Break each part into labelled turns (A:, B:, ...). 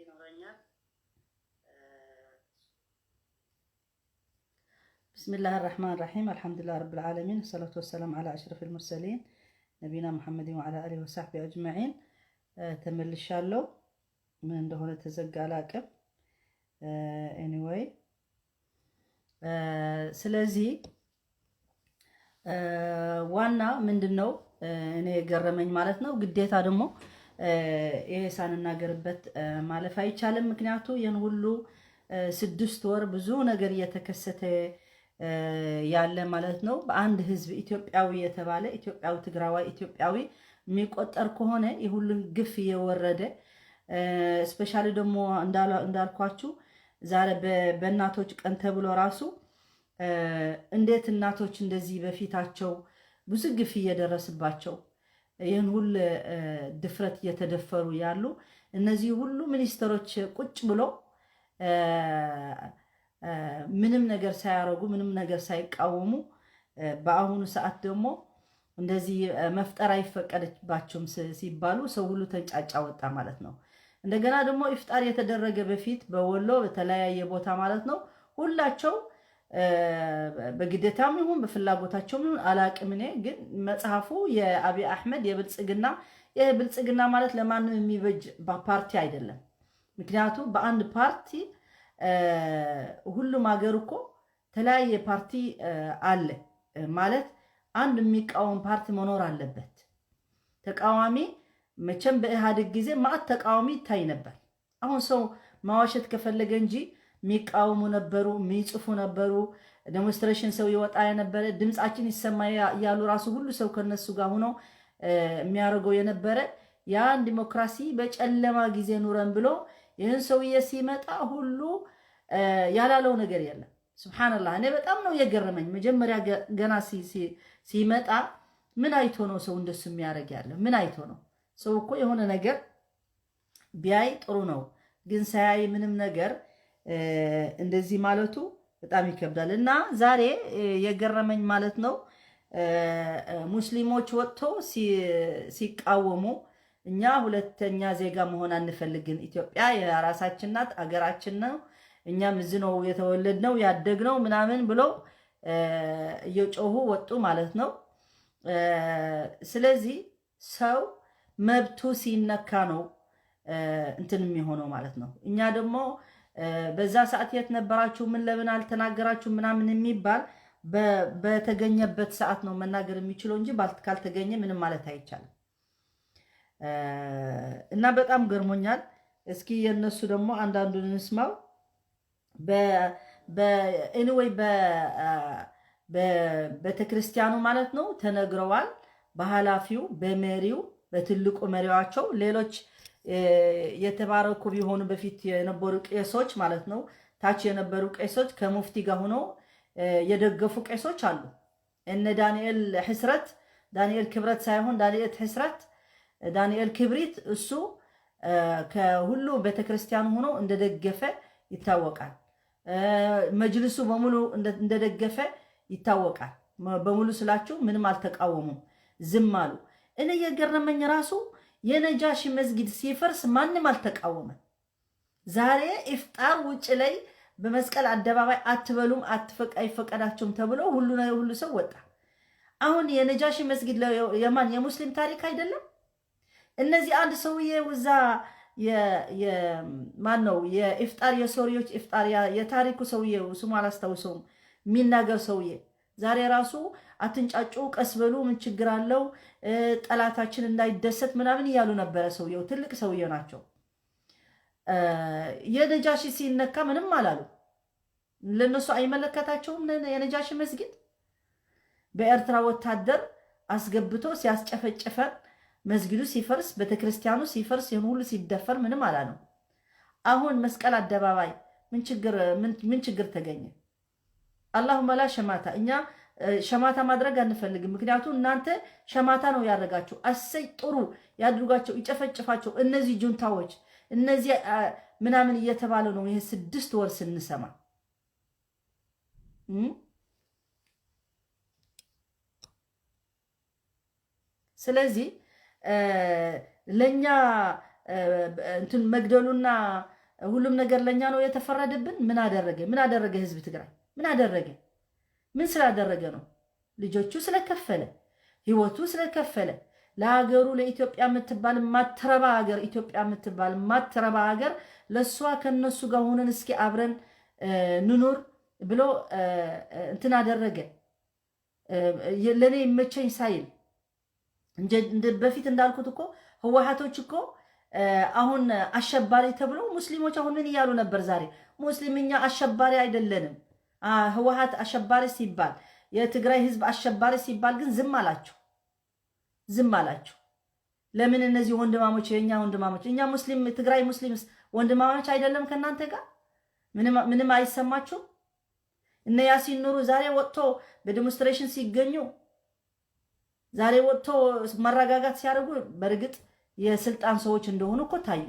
A: ይኖረኛል።
B: بسم الله الرحمن الرحيم، الحمد لله رب العالمين، الصلاة والسلام على أشرف المرسلين نبينا محمد وعلى آله وصحبه أجمعين። ተመልሻለሁ። ምን እንደሆነ ተዘጋ አላቅም። Anyway፣ ስለዚህ ዋና ምንድን ነው እኔ የገረመኝ ማለት ነው፣ ግዴታ ደግሞ ይሄ ሳንናገርበት ማለፍ አይቻልም። ምክንያቱ ይህን ሁሉ 6 ወር ብዙ ነገር እየተከሰተ ያለ ማለት ነው። በአንድ ህዝብ ኢትዮጵያዊ የተባለ፣ ኢትዮጵያዊ፣ ትግራዋይ፣ ኢትዮጵያዊ የሚቆጠር ከሆነ የሁሉም ግፍ እየወረደ፣ especially ደግሞ እንዳልኳችሁ ዛሬ በእናቶች ቀን ተብሎ ራሱ እንዴት እናቶች እንደዚህ በፊታቸው ብዙ ግፍ እየደረስባቸው፣ ይህን ሁሉ ድፍረት እየተደፈሩ ያሉ፣ እነዚህ ሁሉ ሚኒስትሮች ቁጭ ብሎ ምንም ነገር ሳያረጉ፣ ምንም ነገር ሳይቃወሙ፣ በአሁኑ ሰዓት ደግሞ እንደዚህ መፍጠር አይፈቀድባቸውም ሲባሉ ሰው ሁሉ ተንጫጫ ወጣ ማለት ነው። እንደገና ደግሞ ኢፍጣር የተደረገ በፊት በወሎ በተለያየ ቦታ ማለት ነው፣ ሁላቸው በግዴታም ይሁን በፍላጎታቸውም ይሁን አላቅም። እኔ ግን መጽሐፉ የአብይ አሕመድ የብልጽግና፣ የብልጽግና ማለት ለማንም የሚበጅ ፓርቲ አይደለም። ምክንያቱም በአንድ ፓርቲ፣ ሁሉም ሀገር እኮ የተለያየ ፓርቲ አለ ማለት አንድ የሚቃወም ፓርቲ መኖር አለበት። ተቃዋሚ መቼም በኢህአዴግ ጊዜ ማዕት ተቃዋሚ ይታይ ነበር። አሁን ሰው ማዋሸት ከፈለገ እንጂ የሚቃወሙ ነበሩ፣ የሚጽፉ ነበሩ። Demonstration ሰው ይወጣ የነበረ፣ ድምፃችን ይሰማ እያሉ ራሱ ሁሉ ሰው ከነሱ ጋር ሆኖ የሚያደርገው የነበረ፣ ያን ዲሞክራሲ በጨለማ ጊዜ ኑረን ብሎ ይህን ሰውዬ ሲመጣ ሁሉ ያላለው ነገር የለም። ስብሓንላህ፣ እኔ በጣም ነው የገረመኝ። መጀመሪያ ገና ሲመጣ ምን አይቶ ነው ሰው እንደሱ የሚያደርግ ያለ? ምን አይቶ ነው? ሰው እኮ የሆነ ነገር ቢያይ ጥሩ ነው፣ ግን ሳያይ ምንም ነገር እንደዚህ ማለቱ በጣም ይከብዳል። እና ዛሬ የገረመኝ ማለት ነው፣ ሙስሊሞች ወጥተው ሲቃወሙ፣ እኛ ሁለተኛ ዜጋ መሆን አንፈልግም፣ ኢትዮጵያ የራሳችን ናት፣ አገራችን ነው፣ እኛም እዚህ ነው የተወለድነው ያደግነው ምናምን ብለው እየጮሁ ወጡ ማለት ነው። ስለዚህ ሰው መብቱ ሲነካ ነው እንትን የሚሆነው ማለት ነው። እኛ ደግሞ በዛ ሰዓት የት ነበራችሁ፣ ምን ለምን አልተናገራችሁ ምናምን የሚባል፣ በተገኘበት ሰዓት ነው መናገር የሚችለው እንጂ ካልተገኘ ምንም ማለት አይቻልም። እና በጣም ገርሞኛል። እስኪ የእነሱ ደግሞ አንዳንዱን እንስማው። Anyway፣ በቤተክርስቲያኑ ማለት ነው ተነግረዋል። በኃላፊው፣ በመሪው፣ በትልቁ መሪዋቸው፣ ሌሎች የተባረኩ ቢሆኑ በፊት የነበሩ ቄሶች ማለት ነው፣ ታች የነበሩ ቄሶች ከሙፍቲ ጋር ሆነው የደገፉ ቄሶች አሉ። እነ ዳንኤል ሕስረት፣ ዳንኤል ክብረት ሳይሆን ዳንኤል ሕስረት፣ ዳንኤል ክብሪት፣ እሱ ከሁሉ ቤተክርስቲያን ሆኖ እንደደገፈ ይታወቃል። መጅልሱ በሙሉ እንደደገፈ ይታወቃል። በሙሉ ስላችሁ ምንም አልተቃወሙም፣ ዝም አሉ። እኔ የገረመኝ ራሱ የነጃሺ መስጊድ ሲፈርስ ማንም አልተቃወመም። ዛሬ ኢፍጣር ውጭ ላይ በመስቀል አደባባይ አትበሉም፣ አይፈቀዳችሁም ተብሎ ሁሉ ሁሉ ሰው ወጣ። አሁን የነጃሺ መስጊድ የማን፣ የሙስሊም ታሪክ አይደለም? እነዚህ አንድ ሰውዬ እዛ ማን ነው የኢፍጣር፣ የሶሪዎች ኢፍጣር የታሪኩ ሰውዬ ስሙ አላስታውሰውም፣ የሚናገር ሰውዬ ዛሬ ራሱ አትንጫጩ፣ ቀስ በሉ፣ ምን ችግር አለው፣ ጠላታችን እንዳይደሰት ምናምን እያሉ ነበረ። ሰውየው ትልቅ ሰውዬ ናቸው። የነጃሺ ሲነካ ምንም አላሉ። ለነሱ አይመለከታቸውም። የነጃሺ መስጊድ በኤርትራ ወታደር አስገብቶ ሲያስጨፈጭፈን፣ መስጊዱ ሲፈርስ፣ ቤተክርስቲያኑ ሲፈርስ፣ ይህን ሁሉ ሲደፈር ምንም አላለም። አሁን መስቀል አደባባይ ምን ችግር ተገኘ? اللهم لا شماتة፣ እኛ شماتة ማድረግ አንፈልግም። ምክንያቱም እናንተ شماتة ነው ያደረጋችሁ። አሰይ ጥሩ ያድርጓቸው፣ ይጨፈጭፋቸው እነዚህ ጁንታዎች፣ እነዚህ ምናምን እየተባለ ነው ይሄ 6 ወር ስንሰማ። ስለዚህ ለእኛ እንትን መግደሉና ሁሉም ነገር ለእኛ ነው የተፈረደብን። ምን አደረገ? ምን አደረገ? ህዝብ ትግራይ ምን አደረገ? ምን ስላደረገ ነው? ልጆቹ ስለከፈለ፣ ህይወቱ ስለከፈለ፣ ለሀገሩ ለኢትዮጵያ የምትባል ማትረባ ሀገር፣ ኢትዮጵያ የምትባል ማትረባ ሀገር ለእሷ ከነሱ ጋር ሆነን እስኪ አብረን ንኑር ብሎ እንትን አደረገ። ለእኔ ይመቸኝ ሳይል፣ በፊት እንዳልኩት እኮ ህወሓቶች እኮ አሁን አሸባሪ ተብሎ ሙስሊሞች አሁን ምን እያሉ ነበር? ዛሬ ሙስሊም እኛ አሸባሪ አይደለንም። ህወሓት አሸባሪ ሲባል፣ የትግራይ ህዝብ አሸባሪ ሲባል ግን ዝም አላችሁ፣ ዝም አላችሁ። ለምን? እነዚህ ወንድማሞች፣ የእኛ ወንድማሞች፣ እኛ ሙስሊም፣ ትግራይ ሙስሊም ወንድማሞች አይደለም ከእናንተ ጋር? ምንም አይሰማችሁም? እነ ያሲን ኑሩ ዛሬ ወጥቶ በ demonstration ሲገኙ፣ ዛሬ ወጥቶ መረጋጋት ሲያደርጉ በእርግጥ የስልጣን ሰዎች እንደሆኑ እኮ ታዩ።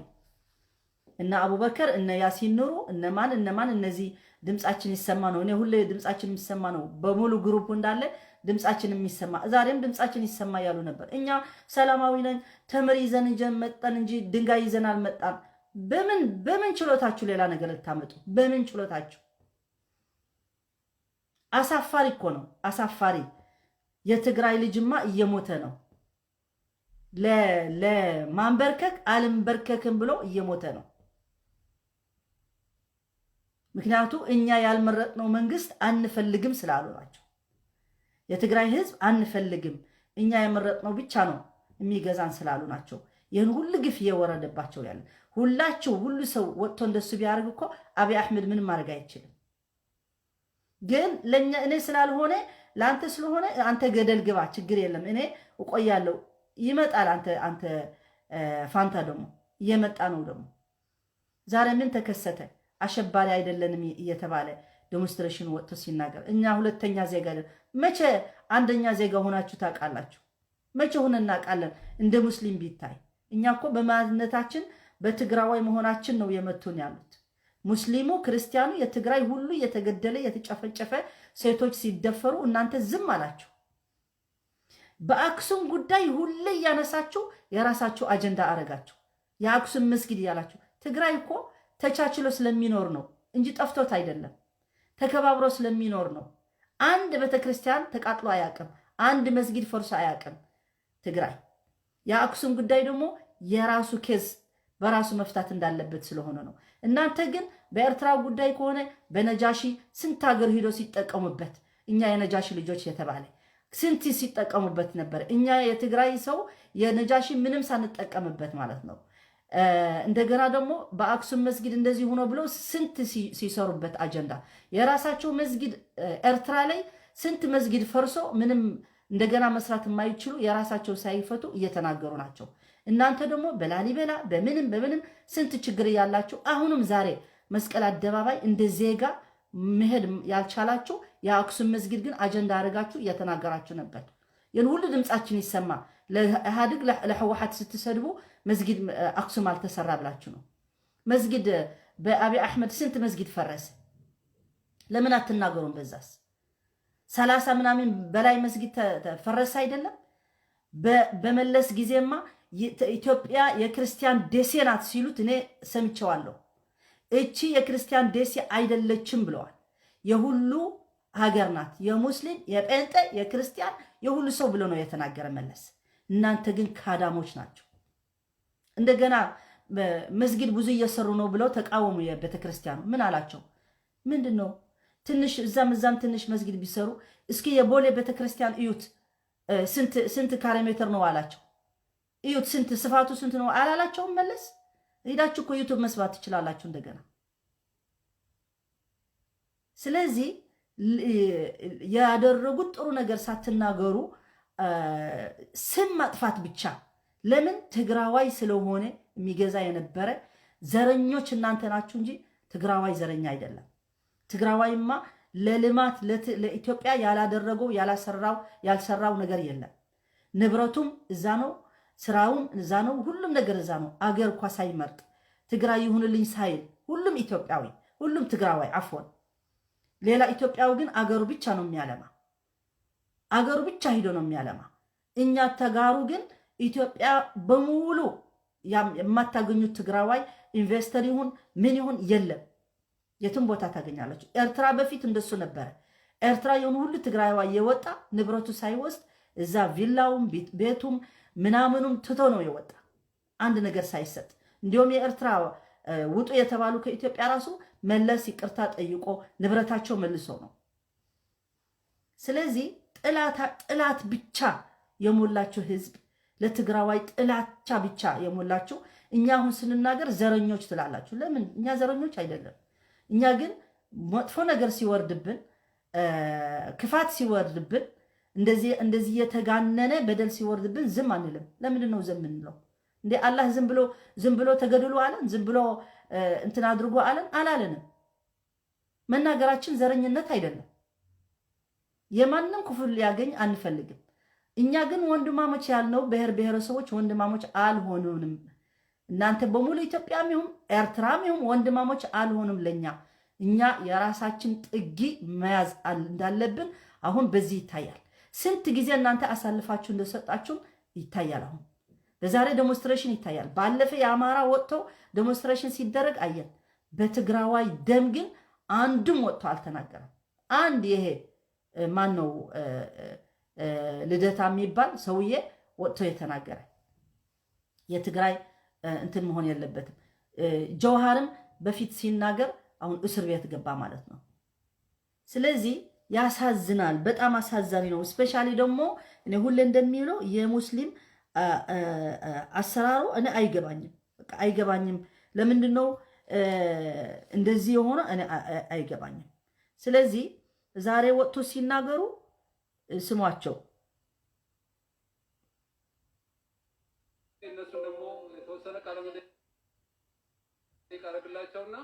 B: እነ አቡበከር፣ እነ ያሲን ኑሩ፣ እነማን እነማን፣ እነዚህ ድምፃችን ይሰማ ነው። እኔ ሁሌ ድምፃችን የሚሰማ ነው። በሙሉ group እንዳለ ድምፃችን የሚሰማ፣ ዛሬም ድምፃችን ይሰማ ያሉ ነበር። እኛ ሰላማዊ ነን፣ ተምር ይዘን እንጂ መጣን እንጂ ድንጋይ ይዘን አልመጣም። በምን ችሎታችሁ ሌላ ነገር ልታመጡ? በምን ችሎታችሁ? አሳፋሪ እኮ ነው፣ አሳፋሪ። የትግራይ ልጅማ እየሞተ ነው። ለማንበርከክ አልንበርከክም ብሎ እየሞተ ነው። ምክንያቱ እኛ ያልመረጥነው መንግስት አንፈልግም ስላሉ ናቸው። የትግራይ ህዝብ አንፈልግም፣ እኛ የመረጥነው ብቻ ነው የሚገዛን ስላሉ ናቸው። ይህን ሁሉ ግፍ እየወረደባቸው ያለ፣ ሁላችሁ ሁሉ ሰው ወጥቶ እንደሱ ቢያደርግ እኮ አብይ አሕመድ ምንም ማድረግ አይችልም። ግን ለእኛ እኔ ስላልሆነ ለአንተ ስለሆነ አንተ ገደል ግባ፣ ችግር የለም፣ እኔ እቆያለሁ። ይመጣል። አንተ ፋንታ ደግሞ እየመጣ ነው። ደግሞ ዛሬ ምን ተከሰተ? አሸባሪ አይደለንም እየተባለ demonstration ወጥቶ ሲናገር እኛ ሁለተኛ ዜጋ፣ መቼ አንደኛ ዜጋ ሆናችሁ ታውቃላችሁ? መቼ ሆነ እናውቃለን? እንደ ሙስሊም ቢታይ እኛ እኮ በማንነታችን በትግራዋይ መሆናችን ነው የመቱን ያሉት። ሙስሊሙ፣ ክርስቲያኑ፣ የትግራይ ሁሉ እየተገደለ፣ የተጨፈጨፈ፣ ሴቶች ሲደፈሩ እናንተ ዝም አላችሁ። በአክሱም ጉዳይ ሁሌ እያነሳችሁ የራሳችሁ አጀንዳ አረጋችሁ። የአክሱም መስጊድ እያላችሁ፣ ትግራይ እኮ ተቻችሎ ስለሚኖር ነው እንጂ ጠፍቶት አይደለም። ተከባብሮ ስለሚኖር ነው። አንድ ቤተክርስቲያን ተቃጥሎ አያውቅም። አንድ መስጊድ ፈርሶ አያውቅም ትግራይ። የአክሱም ጉዳይ ደግሞ የራሱ case በራሱ መፍታት እንዳለበት ስለሆነ ነው። እናንተ ግን በኤርትራ ጉዳይ ከሆነ በነጃሺ ስንት ሀገር ሂዶ ሲጠቀሙበት፣ እኛ የነጃሺ ልጆች የተባለ ስንት ሲጠቀሙበት ነበር። እኛ የትግራይ ሰው የነጃሺ ምንም ሳንጠቀምበት ማለት ነው። እንደገና ደግሞ በአክሱም መስጊድ እንደዚህ ሆኖ ብሎ ስንት ሲሰሩበት አጀንዳ፣ የራሳቸው መስጊድ ኤርትራ ላይ ስንት መስጊድ ፈርሶ ምንም እንደገና መስራት የማይችሉ የራሳቸው ሳይፈቱ እየተናገሩ ናቸው። እናንተ ደግሞ በላሊበላ በምንም በምንም ስንት ችግር እያላችሁ አሁንም ዛሬ መስቀል አደባባይ እንደ ዜጋ መሄድ ያልቻላችሁ የአክሱም መስጊድ ግን አጀንዳ አድርጋችሁ እየተናገራችሁ ነበር። ይህን ሁሉ ድምፃችን ይሰማ ለኢህአዴግ ለህወሓት ስትሰድቡ መስጊድ አክሱም አልተሰራ ብላችሁ ነው። መስጊድ በአብይ አሕመድ ስንት መስጊድ ፈረሰ? ለምን አትናገሩም? በዛስ 30 ምናምን በላይ መስጊድ ፈረሰ አይደለም? በመለስ ጊዜማ ኢትዮጵያ የክርስቲያን ደሴ ናት ሲሉት እኔ ሰምቼዋለሁ። እቺ የክርስቲያን ደሴ አይደለችም ብለዋል። የሁሉ ሀገር ናት፣ የሙስሊም፣ የጴንጤ፣ የክርስቲያን፣ የሁሉ ሰው ብሎ ነው የተናገረ መለስ። እናንተ ግን ካዳሞች ናቸው። እንደገና መስጊድ ብዙ እየሰሩ ነው ብለው ተቃወሙ። የቤተክርስቲያኑ ምን አላቸው? ምንድን ነው ትንሽ እዛም እዛም ትንሽ መስጊድ ቢሰሩ፣ እስኪ የቦሌ ቤተክርስቲያን እዩት፣ ስንት ካሬ ሜትር ነው አላቸው። እዩት፣ ስንት ስፋቱ ስንት ነው አላላቸውም መለስ? ሄዳችሁ እኮ YouTube መስማት ትችላላችሁ እንደገና። ስለዚህ ያደረጉት ጥሩ ነገር ሳትናገሩ ስም ማጥፋት ብቻ። ለምን? ትግራዋይ ስለሆነ የሚገዛ የነበረ ዘረኞች እናንተ ናችሁ እንጂ ትግራዋይ ዘረኛ አይደለም። ትግራዋይማ ለልማት ለኢትዮጵያ ያላደረገው ያልሰራው ነገር የለም። ንብረቱም እዛ ነው፣ ስራውም እዛ ነው፣ ሁሉም ነገር እዛ ነው። አገር እኳ ሳይመርጥ ትግራይ ይሁንልኝ ሳይል ሁሉም ኢትዮጵያዊ፣ ሁሉም ትግራዋይ عفوا። ሌላ ኢትዮጵያዊ ግን አገሩ ብቻ ነው የሚያለማ፣ አገሩ ብቻ ሂዶ ነው የሚያለማ። እኛ ተጋሩ ግን ኢትዮጵያ በሙሉ የማታገኙት ትግራዋይ investor ይሁን ምን ይሁን የለም። የትም ቦታ ታገኛላችሁ። ኤርትራ በፊት እንደሱ ነበረ። ኤርትራ የሆኑ ሁሉ ትግራዋይ የወጣ ንብረቱ ሳይወስድ እዛ ቪላውም ቤቱም ምናምኑም ትቶ ነው የወጣ፣ አንድ ነገር ሳይሰጥ። እንዲሁም የኤርትራ ውጡ የተባሉ ከኢትዮጵያ ራሱ መለስ ይቅርታ ጠይቆ ንብረታቸው መልሶ ነው። ስለዚህ ጥላት ብቻ የሞላችሁ ህዝብ፣ ለትግራዋይ ጥላቻ ብቻ የሞላችሁ፣ እኛ አሁን ስንናገር ዘረኞች ትላላችሁ። ለምን? እኛ ዘረኞች አይደለም። እኛ ግን መጥፎ ነገር ሲወርድብን፣ ክፋት ሲወርድብን፣ እንደዚህ እንደዚህ የተጋነነ በደል ሲወርድብን ዝም አንልም። ለምንድን ነው ዝም እንለው? እንዴ አላህ ዝም ብሎ ተገድሉ አለን? ዝም ብሎ እንትን አድርጎ አለን? አላለንም። መናገራችን ዘረኝነት አይደለም። የማንም ክፉ ሊያገኝ አንፈልግም። እኛ ግን ወንድማሞች ያልነው ብሔር ብሔረሰቦች ወንድማሞች አልሆኑንም። እናንተ በሙሉ ኢትዮጵያም ይሁን ኤርትራም ይሁን ወንድማሞች አልሆኑም ለኛ። እኛ የራሳችን ጥጊ መያዝ እንዳለብን አሁን በዚህ ይታያል። ስንት ጊዜ እናንተ አሳልፋችሁ እንደሰጣችሁም ይታያል። አሁን በዛሬ demonstration ይታያል። ባለፈ የአማራ ወጥቶ demonstration ሲደረግ አየን። በትግራዋይ ደም ግን አንዱም ወጥቶ አልተናገረም። አንድ ይሄ ማን ነው ልደታ የሚባል ሰውዬ ወጥቶ የተናገረ የትግራይ እንትን መሆን የለበትም። ጀውሃርም በፊት ሲናገር አሁን እስር ቤት ገባ ማለት ነው። ስለዚህ ያሳዝናል። በጣም አሳዛኝ ነው። Especially ደግሞ እኔ ሁሌ እንደሚለው የሙስሊም አሰራሩ እኔ አይገባኝም፣ በቃ አይገባኝም። ለምንድን ነው እንደዚህ የሆነ እኔ አይገባኝም። ስለዚህ ዛሬ ወጥቶ ሲናገሩ ስሟቸው።
A: እነሱን ደግሞ የተወሰነ ቃለ መጠይቅ አደረግላቸውና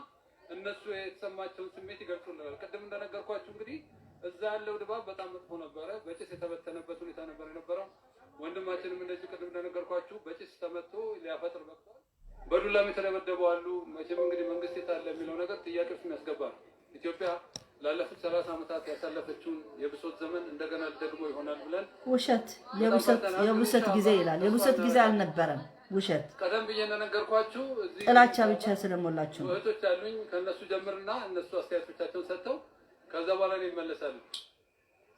A: እነሱ የተሰማቸውን ስሜት ይገልጹልናል። ቅድም እንደነገርኳችሁ እንግዲህ እዛ ያለው ድባብ በጣም መጥፎ ነበረ። በጭስ የተበተነበት ሁኔታ ነበር የነበረው። ወንድማችንም እንደዚህ ቅድም እንደነገርኳችሁ በጭስ ተመቶ ሊያፈጥር በቅቷል። በዱላም የተደበደቡ አሉ። መቼም እንግዲህ መንግስት የት አለ የሚለው ነገር ጥያቄ ውስጥ የሚያስገባ ነው። ኢትዮጵያ ላለፉት 30 ዓመታት ያሳለፈችውን የብሶት ዘመን እንደገና ደግሞ ይሆናል ብለን
B: ውሸት፣ የብሶት ጊዜ ይላል። የብሶት ጊዜ አልነበረም። ውሸት።
A: ቀደም ብዬ እንደነገርኳችሁ እዚህ
B: ጥላቻ ብቻ ስለሞላችሁ ነው።
A: እህቶች አሉኝ። ከእነሱ ጀምርና እነሱ አስተያየቶቻቸውን ሰጥተው ከዛ በኋላ ነው ይመለሳሉ።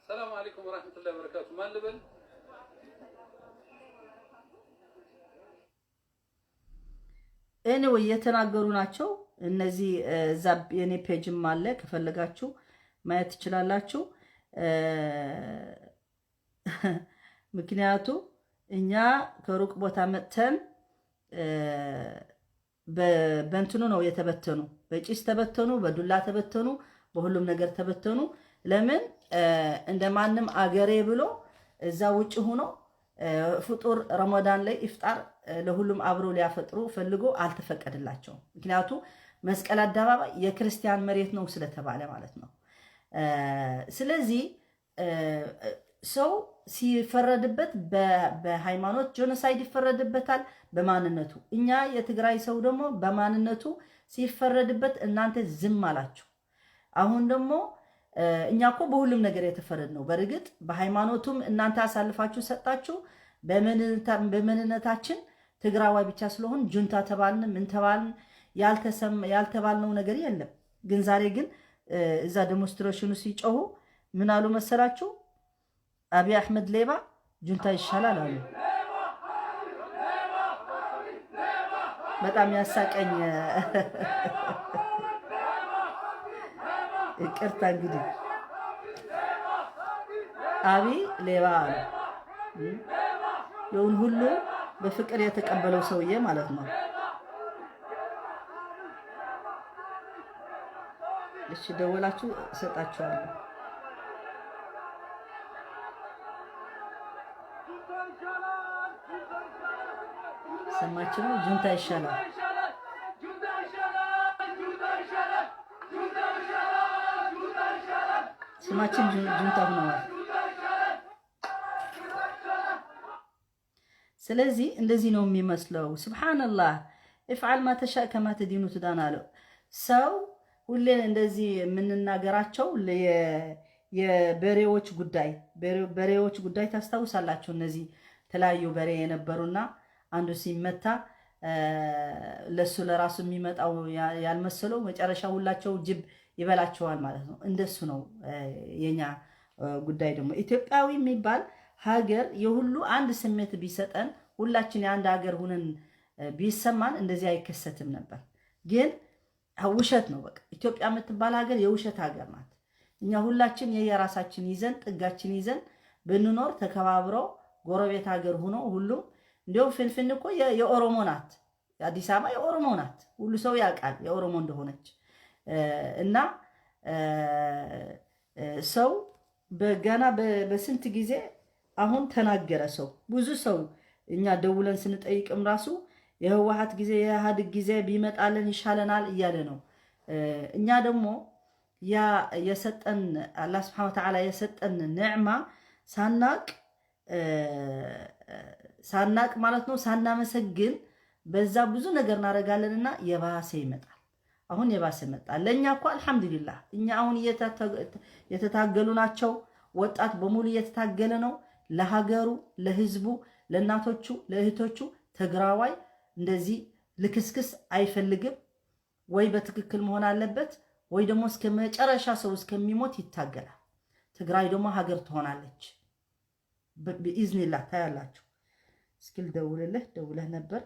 A: ሰላም አለይኩም ወራህመቱላሂ ወበረካቱ። ማን ልበል?
B: Anyway የተናገሩ ናቸው እነዚህ። እዛ የኔ page ም አለ፣ ከፈለጋችሁ ማየት ትችላላችሁ። ምክንያቱ እኛ ከሩቅ ቦታ መጥተን በእንትኑ ነው የተበተኑ፣ በጭስ ተበተኑ፣ በዱላ ተበተኑ፣ በሁሉም ነገር ተበተኑ። ለምን እንደ ማንም አገሬ ብሎ እዛ ውጭ ሆኖ ፍጡር ረመዳን ላይ ኢፍጣር ለሁሉም አብሮ ሊያፈጥሩ ፈልጎ አልተፈቀደላቸውም። ምክንያቱ መስቀል አደባባይ የክርስቲያን መሬት ነው ስለተባለ ማለት ነው። ስለዚህ ሰው ሲፈረድበት በሃይማኖት genocide ይፈረድበታል፣ በማንነቱ። እኛ የትግራይ ሰው ደግሞ በማንነቱ ሲፈረድበት እናንተ ዝም አላችሁ። አሁን ደግሞ እኛ እኮ በሁሉም ነገር የተፈረድ ነው። በእርግጥ በሃይማኖቱም እናንተ አሳልፋችሁ ሰጣችሁ። በማንነታችን ትግራዋይ ብቻ ስለሆን ጁንታ ተባልን፣ ምን ተባልን፣ ያልተባልነው ነገር የለም። ግን ዛሬ ግን እዛ demonstration ኑ ሲጮሁ ምን አሉ መሰላችሁ? አብይ አሕመድ ሌባ፣ ጁንታ ይሻላል አሉ። በጣም ያሳቀኝ፣ ይቅርታ እንግዲህ፣ አብይ ሌባ አሉ። ይሁን ሁሉ በፍቅር የተቀበለው ሰውዬ ማለት ነው። እሺ ደወላችሁ እሰጣችኋለሁ። ሰማችሁ ነው። ጁንታ ይሻላል። ስማችን ጁንታ ሆነዋል። ስለዚህ እንደዚህ ነው የሚመስለው። ስብሓንላህ፣ افعل ما تشاء كما تدين تدان አለው። ሰው ሁሌ እንደዚህ የምንናገራቸው የበሬዎች ጉዳይ፣ በሬዎች ጉዳይ ታስታውሳላችሁ። እነዚህ የተለያዩ በሬ የነበሩና አንዱ ሲመታ ለሱ ለራሱ የሚመጣው ያልመሰለው መጨረሻ ሁላቸው ጅብ ይበላቸዋል ማለት ነው። እንደሱ ነው የኛ ጉዳይ። ደግሞ ኢትዮጵያዊ የሚባል ሀገር የሁሉ አንድ ስሜት ቢሰጠን፣ ሁላችን የአንድ ሀገር ሁነን ቢሰማን እንደዚህ አይከሰትም ነበር። ግን ውሸት ነው። በቃ ኢትዮጵያ የምትባል ሀገር የውሸት ሀገር ናት። እኛ ሁላችን የየራሳችን ይዘን፣ ጥጋችን ይዘን ብንኖር፣ ተከባብሮ ጎረቤት ሀገር ሆኖ ሁሉም፣ እንዲሁም ፍንፍን እኮ የኦሮሞ ናት። አዲስ አበባ የኦሮሞ ናት። ሁሉ ሰው ያውቃል የኦሮሞ እንደሆነች። እና ሰው በገና በስንት ጊዜ አሁን ተናገረ ሰው። ብዙ ሰው እኛ ደውለን ስንጠይቅም ራሱ የህወሓት ጊዜ፣ የኢህአዴግ ጊዜ ቢመጣልን ይሻለናል እያለ ነው። እኛ ደግሞ ያ የሰጠን አላህ ስብሐነ ወተዓላ የሰጠን ንዕማ ሳናቅ ሳናቅ ማለት ነው፣ ሳናመሰግን በዛ ብዙ ነገር እናደርጋለንና የባሰ ይመጣል። አሁን የባሰ መጣ። ለእኛ እኮ አልሐምዱሊላህ እኛ አሁን የተታገሉ ናቸው። ወጣት በሙሉ እየተታገለ ነው ለሀገሩ፣ ለህዝቡ፣ ለእናቶቹ፣ ለእህቶቹ። ትግራዋይ እንደዚህ ልክስክስ አይፈልግም። ወይ በትክክል መሆን አለበት ወይ ደግሞ እስከ መጨረሻ ሰው እስከሚሞት ይታገላል። ትግራይ ደግሞ ሀገር ትሆናለች ብኢዝኒላህ፣ ታያላችሁ። እስኪ ልደውልልህ፣ ደውለህ ነበር።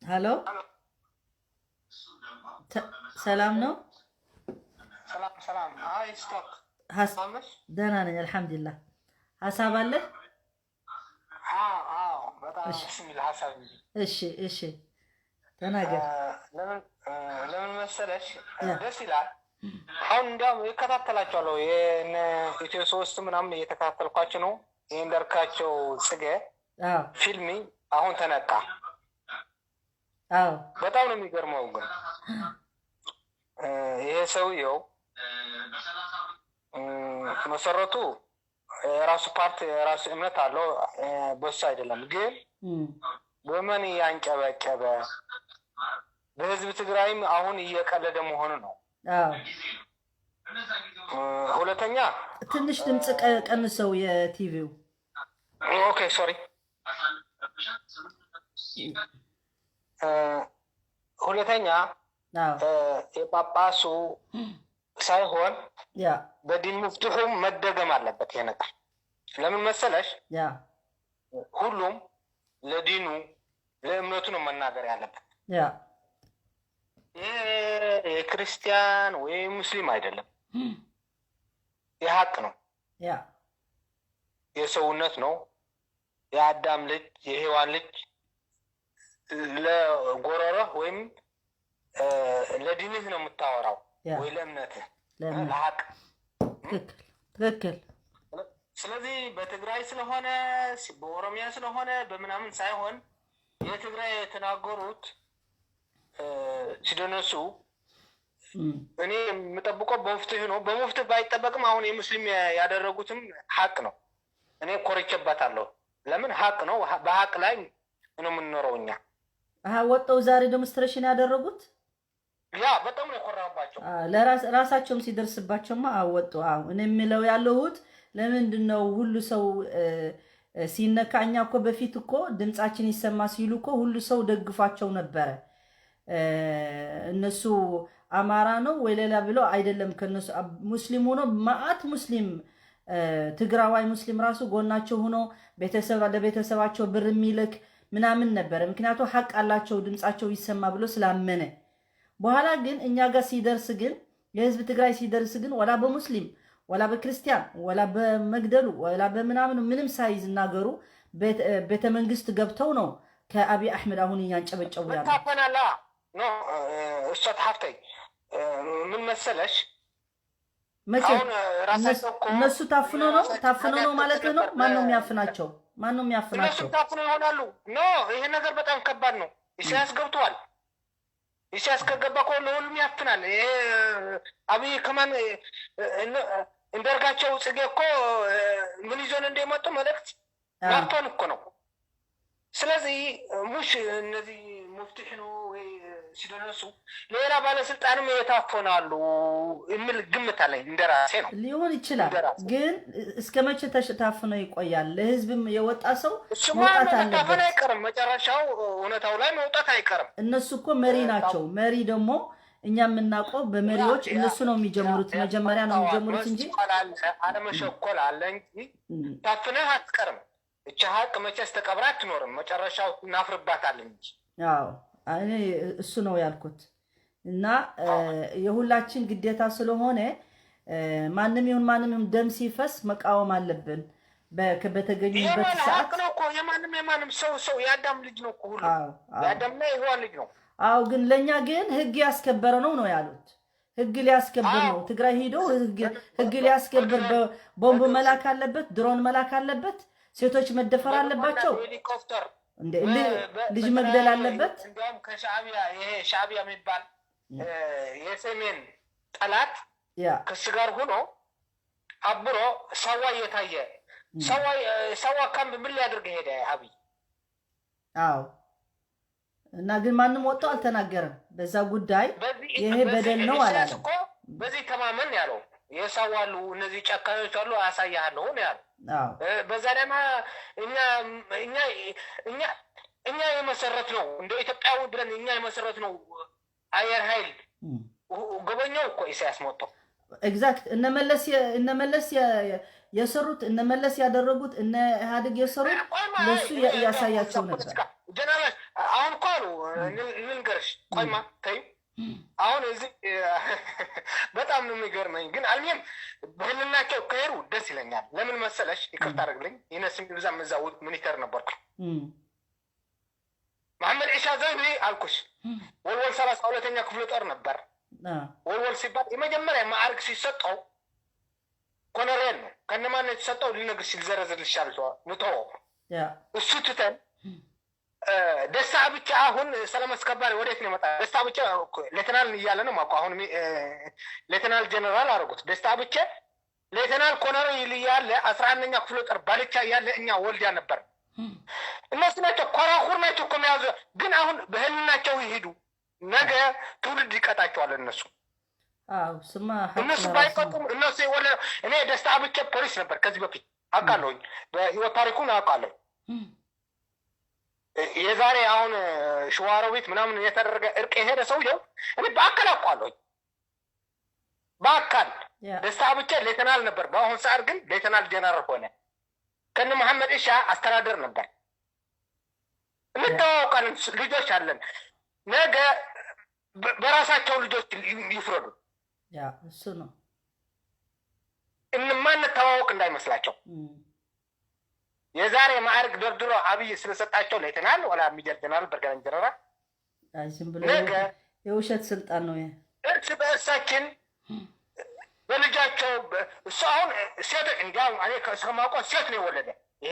B: Hello፣ ሰላም ነው?
C: ሰላም ሰላም። አይ ስቶክ።
B: ደህና ነኝ አልሐምዱሊላህ። ሀሳብ አለ?
C: አዎ፣ በጣም ደስ የሚል ሀሳብ።
B: እሺ፣ ተናገር።
C: ለምን መሰለሽ ደስ ይላል። አሁን እንዲያውም እከታተላቸዋለሁ፣ የነ ኢትዮ 3 ምናምን እየተከታተልኳቸው ነው። የእንዳልካቸው ጽጌ ፊልሚ አሁን ተነቃ። በጣም ነው የሚገርመው። ግን ይሄ ሰውየው መሰረቱ የራሱ ፓርት፣ የራሱ እምነት አለው። በሱ አይደለም ግን በመን እያንጨበጨበ በህዝብ ትግራይም አሁን እየቀለደ መሆኑ ነው። ሁለተኛ
B: ትንሽ ድምፅ ቀንሰው የቲቪው።
C: Okay, sorry። ሁለተኛ የጳጳሱ ሳይሆን በዲን መፍትሑ መደገም አለበት ይሄ ነገር። ለምን መሰለሽ? ሁሉም ለዲኑ ለእምነቱ ነው መናገር ያለበት። ይህ የክርስቲያን ወይ ሙስሊም አይደለም፣ የሀቅ ነው፣ የሰውነት ነው። የአዳም ልጅ፣ የሔዋን ልጅ፣ ለጎረሮህ ወይም ለዲንህ ነው የምታወራው ወይ ለእምነትህ፣ ለሀቅ።
B: ትክክል።
C: ስለዚህ በትግራይ ስለሆነ፣ በኦሮሚያ ስለሆነ፣ በምናምን ሳይሆን የትግራይ የተናገሩት ሲደነሱ እኔ የምጠብቀው በመፍትህ ነው። በመፍትህ ባይጠበቅም አሁን የሙስሊም ያደረጉትም ሀቅ ነው። እኔ ኮርቼበታለሁ። ለምን ሀቅ ነው። በሀቅ ላይ ነው የምንኖረው እኛ።
B: ወጠው ዛሬ demonstration ያደረጉት።
C: Yeah፣ በጣም ነው የኮራባቸው።
B: ራሳቸውም ሲደርስባቸውማ አወጡ። አዎ፣ እኔ የምለው ያለሁት ለምንድን ነው ሁሉ ሰው ሲነካ፣ እኛ እኮ በፊት እኮ ድምፃችን ይሰማ ሲሉ እኮ ሁሉ ሰው ደግፏቸው ነበረ። እነሱ አማራ ነው ወይ ሌላ ብለው አይደለም። ከነሱ ሙስሊም ሆኖ ማአት ሙስሊም፣ ትግራዋይ ሙስሊም ራሱ ጎናቸው ሆኖ ቤተሰብ ለቤተሰባቸው ብር የሚልክ ምናምን ነበረ። ምክንያቱ ሀቅ አላቸው፣ ድምፃቸው ይሰማ ብሎ ስላመነ። በኋላ ግን እኛ ጋር ሲደርስ ግን፣ የህዝብ ትግራይ ሲደርስ ግን፣ ወላ በሙስሊም ወላ በክርስቲያን ወላ በመግደሉ ወላ በምናምኑ ምንም ሳይናገሩ ቤተ መንግስት ገብተው ነው ከአብይ አሕመድ አሁን እያንጨበጨቡ ያሉ።
C: መታፈናላ። No እሷ ሀፍተይ ምን መሰለሽ
B: መቼ እነሱ ታፍኖ ነው ማለት ነው? ማን ነው የሚያፍናቸው? ማን ነው የሚያፍናቸው?
C: እነሱም ታፍኖ ይሆናሉ። No፣ ይሄ ነገር በጣም ከባድ ነው። ኢሳያስ ገብተዋል። ኢሳያስ ከገባ እኮ ለሁሉም ያፍናል። ይሄ አብይ ከማን እንደርጋቸው ጽጌ እኮ ምን ይዞን እንደመጡ መልእክት ናፍቶን እኮ ነው። ስለዚህ ሙሽ እነዚህ ሙፍትሕ ነው ወይ ሲደነሱ ሌላ ባለስልጣንም የታፈናሉ የሚል ግምት አለኝ። እንደራሴ ነው።
B: ሊሆን ይችላል። ግን እስከ መቼ ታፍኖ ይቆያል? ለህዝብም የወጣ ሰው
C: እሱማ
B: መውጣት
C: መታፈን
B: አለበት።
C: አይቀርም። መጨረሻው እውነታው ላይ መውጣት አይቀርም።
B: እነሱ እኮ መሪ ናቸው። መሪ ደግሞ እኛ የምናውቀው በመሪዎች እነሱ ነው የሚጀምሩት፣ መጀመሪያ ነው የሚጀምሩት እንጂ
C: መቸኮል አለ፣ አለመቸኮል አለ እንጂ ታፍነህ አትቀርም። እቺ ሀቅ መቼስ ተቀብራ አትኖርም። መጨረሻው እናፍርባታለን እንጂ።
B: አዎ፣ እኔ እሱ ነው ያልኩት። እና የሁላችን ግዴታ ስለሆነ ማንም ይሁን ማንም ይሁን ደም ሲፈስ መቃወም አለብን በተገኙበት
C: የማን
B: ሰዓት።
C: ሀቅ ነው እኮ፣ የማንም ሰው የአዳም ልጅ ነው እኮ ሁሉ።
B: አዎ አዎ
C: የአዳምና የሔዋን ልጅ ነው።
B: አዎ፣ ግን ለእኛ ግን ህግ ያስከበረ ነው ነው ያሉት። ህግ ሊያስከብር ነው ትግራይ ሂዶ ህግ ሊያስከብር ቦምብ መላክ አለበት፣ ድሮን መላክ አለበት፣ ሴቶች መደፈር አለባቸው፣
C: ሄሊኮፕተር
B: እንደ ልጅ መግደል አለበት።
C: እንዲያውም ከሻዕቢያ፣ ይሄ ሻዕቢያ የሚባል የሰሜን ጠላት ከሱ ጋር ሆኖ አብሮ ሳዋ እየታየ ሳዋ ካምፕ ምን ሊያደርግ ሄደ አብይ?
B: አዎ፣ እና ግን ማንም ወጥቶ አልተናገረም በዛ ጉዳይ። ይሄ በደል ነው
C: ኢሳያስ
B: አላለም።
C: እኮ በዚህ ተማመን ያለው የሳዋ አሉ፣ እነዚህ ጨካኞች አሉ፣ አሳያለሁ ነው ያለው። በዛ ላይማ እኛ እኛ እኛ እኛ የመሰረት ነው፣ እንደ ኢትዮጵያዊ ብለን እኛ የመሰረት ነው አየር ኃይል ጎበኘው እኮ ኢሳያስ መጥቶ።
B: Exact፣ እነመለስ የሰሩት፣ እነመለስ ያደረጉት፣ እነ ኢህአዴግ የሰሩት ለሱ እያሳያቸው ነበር።
C: ጀነራል አሁን እኮ አሉ፣ ልንገርሽ፣ ቆይማ ተይው። አሁን እዚህ በጣም ነው የሚገርመኝ። ግን አልሚም በህልናቸው ከሄዱ ደስ ይለኛል። ለምን መሰለሽ? ይቅርታ አድርግልኝ። ይነስም ይብዛም እዛ ሚኒተር ነበርኩ። መሐመድ ዒሻ ዘይኒ አልኩሽ፣ ወልወል 32ኛ ክፍለ ጦር ነበር። ወልወል ሲባል የመጀመሪያ ማዕረግ ሲሰጠው ኮሎኔል ነው። ከነማን ነው የተሰጠው? ልነግርሽ ልዘረዝርልሽ ንተወው። እሱ ትተን ደስታ ብቻ አሁን ሰላም አስከባሪ ወዴት ነው የመጣ? ደስታ ብቻ ሌተናል እያለ ነው የማውቀው። አሁን ሌተናል ጀነራል አደረጉት። ደስታ ብቻ ሌተናል ኮሎኔል እያለ 11ኛ ክፍለ ጦር ባልቻ እያለ እኛ ወልዲያ ነበር። እነሱ ናቸው፣ ኮራኩር ናቸው እኮ የሚያዙ። ግን አሁን በህልናቸው ይሄዱ፣ ነገ ትውልድ ይቀጣቸዋል። እነሱ
B: ስማ
C: እነሱ ባይቀጡም እነሱ የወለ እኔ ደስታ ብቻ ፖሊስ ነበር ከዚህ በፊት አውቃለሁኝ። በህይወት ታሪኩን አውቃለሁ። የዛሬ አሁን ሸዋሮቢት ምናምን የተደረገ እርቅ የሄደ ሰውየው እኔ በአካል አውቀዋለሁኝ። በአካል ደስታ ብቻ ሌተናል ነበር። በአሁን ሰዓት ግን ሌተናል ጀነራል ሆነ። ከነ መሐመድ እሻ አስተዳደር ነበር። እንተዋወቃለን፣ ልጆች አለን። ነገ በራሳቸው ልጆች ይፍረዱ።
B: እሱ ነው።
C: እንማንተዋወቅ እንዳይመስላቸው። የዛሬ ማዕረግ ደርድሮ አብይ ስለሰጣቸው ሌተናል ወላ ሜጀር ጀነራል ብርጋዴር ጀነራል
B: ዝም ብሎ የውሸት ስልጣን ነው።
C: እርስ በእርሳችን በልጃቸው እሱ አሁን ሴት እንዲያውም እኔ እስከማውቀው ሴት ነው የወለደ።